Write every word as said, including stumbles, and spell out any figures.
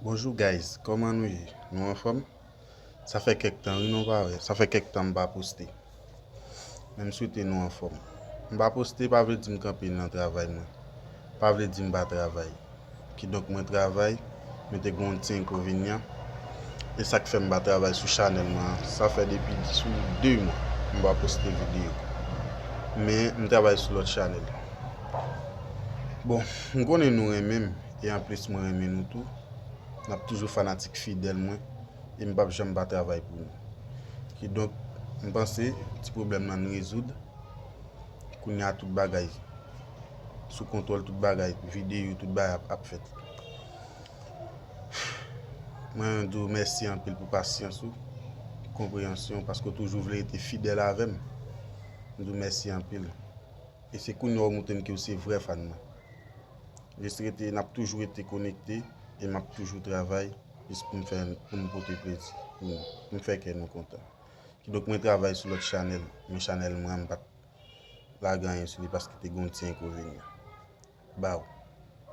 Bonjou guys, kòman nou ye? Nou anfòm? Sa fè kèk tan wi nou pa wè, sa fè kèk tan m pa poste. Men m swete nou anfòm. M pa poste pa vle di m kanpe nan travay mwen. Pa vle di m pa travay. Kidonk mwen travay, men te gen yon ti enkonvenyan. E sa k fè m pa travay sou chanèl mwen an. Sa fè depi sou de mwa m pa poste videyo. Men m travay sou lòt chanèl. Bon, m konnen nou renmen m, e anplis mwen renmen nou tou. N ap toujou fanatik fidèl mwen, e m p ap janm pa travay pou nou. Kidonk, m panse ti pwoblèm nan rezoud. Kounye a tout bagay sou kontwòl, tout bagay, videyo, tout bagay ap, ap fèt. Mwen di w mèsi anpil pou pasyans ou, konpreyansyon, paske w toujou vle rete fidèl avè m. M di w mèsi anpil. E se kounye a w montre m ke w se vrè fan mwen. Jis rete, n ap toujou rete konekte e m ap toujou travay jis pou m fè, pou m pote plezi pou nou, pou m fè kè nou kontan. Kidonk mwen travay sou lòt chanèl, men chanèl mwen an m pa t lage anyen sou li paske te gen yon ti enkonvenyan. Baw.